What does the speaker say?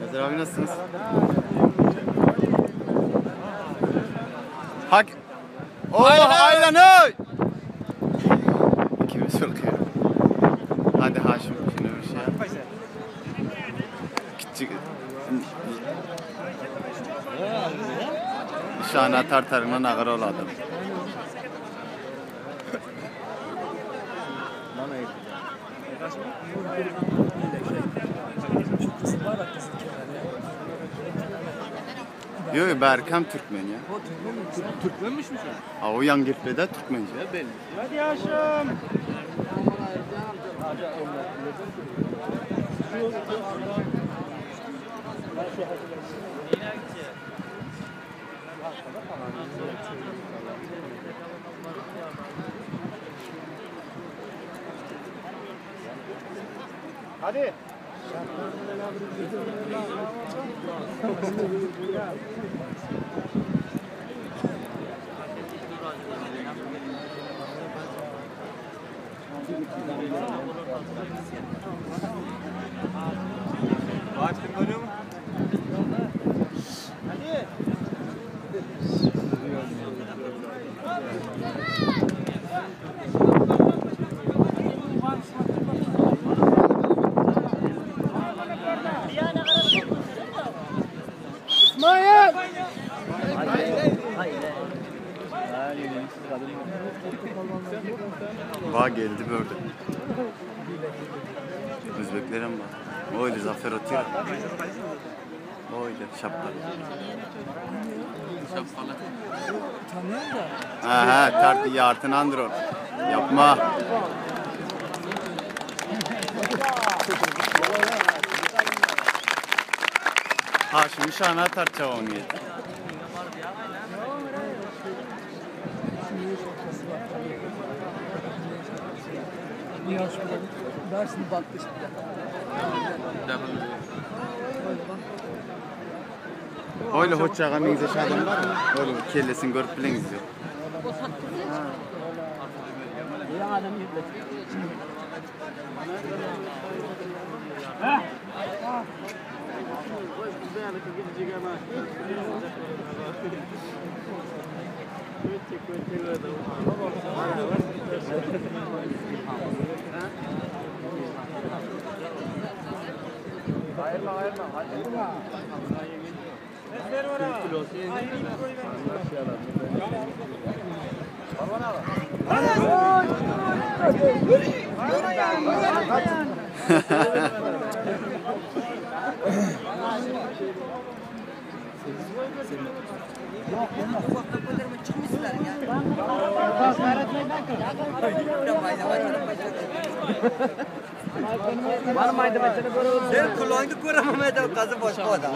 Ezer abi nasılsınız? Hak. Oh aylan oy. Kimi sürküyor? Hadi Haşim şimdi bir şey yap. Küçük. Şana tartarına nağır ol adam. Yok yok Berkem Türkmen ya. Türkmenmiş mi sen? Ha o yan geplede Türkmence ya belli. Hadi Haşim. Hadi. Bahattin görüyor mu? Hadi. İsmail! Va geldi böyle. Özbeklerim var. Öyle zafer atıyor. Öyle şapka. Ha ha tart yartın andro. Yapma. Ha şimdi şana tartça onu. Dersin baktı şimdi. Öyle hoşçağa meňzeş adam var mı? Öyle kellesini görüp bileniz yok. Sen kulağını koramam eder kazı boş koda.